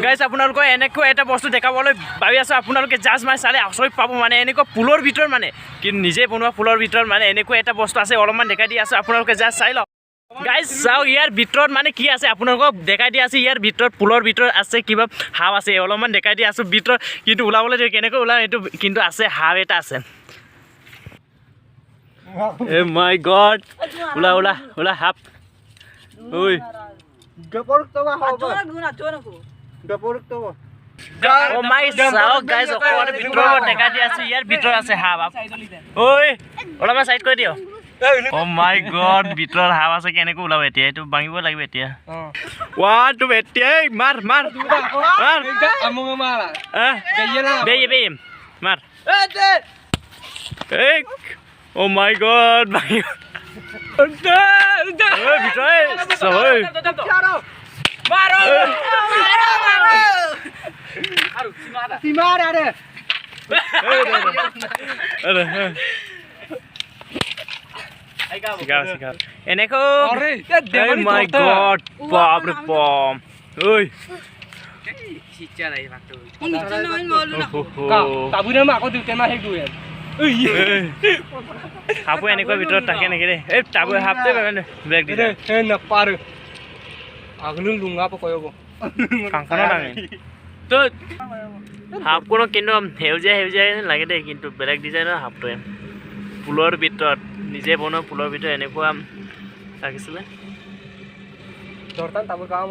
Guys, আপোনালোকৰ এনেকুৱা এটা বস্তু দেখাবলৈ ভাবি আছোঁ। আপোনালোকে জাষ্ট মানে চালে আচৰিত পাব। মানে এনেকুৱা পুলৰ ভিতৰত, মানে কিন্তু নিজে বনোৱা পুলৰ ভিতৰত মানে এনেকুৱা এটা বস্তু আছে। অলপমান দেখাই দি আছোঁ, আপোনালোকে জাষ্ট চাই লওক। গাইজ, চাওক, ইয়াৰ ভিতৰত মানে কি আছে আপোনালোকক দেখাই দি আছোঁ। ইয়াৰ ভিতৰত, পুলৰ ভিতৰত আছে, কিবা সাপ আছে। অলপমান দেখাই দি আছোঁ ভিতৰত। কিন্তু ওলাবলৈ কেনেকৈ ওলাম এইটো? কিন্তু আছে, সাপ এটা আছে। এ মাই গড, ওলা ওলা ওলা, সাপ ঐ। অ' মাই, চাওক গাইজ, অকণমান ভিতৰত দেখাই দি আছোঁ। ইয়াৰ ভিতৰত আছে সাপ। ঐ, অলপমান চাইড কৰি দিয়ক। অ' মাই গড, ভিতৰত সাপ আছে। কেনেকৈ ওলাব এতিয়া? এইটো ভাঙিব লাগিব এতিয়া। ওৱান টু, এতিয়া মাৰ মাৰ মাৰ। বেয়ে বেয়ে মাৰ। এই, অ' মাই গড, ভাঙিব ভিতৰত। ঐ। এনেকৈ। মাই গড, বাপৰে বাপ, ঐ। সাপো এনেকুৱা ভিতৰত থাকে নেকি দেই? এই টাবু সাপটোৱে বেলেগ। নাপাৰো আগলো লুঙা পকয়ব। কাংখনত নাঙে তো সাপখনক, কিন্তু সেউজীয়া সেউজীয়া লাগে দেই। কিন্তু বেলেগ ডিজাইনৰ সাপটোৱে পুলৰ ভিতৰত, নিজে বনোৱা পুলৰ ভিতৰত এনেকুৱা ৰাখিছিলে। দৰতান তাবুৰ কাম।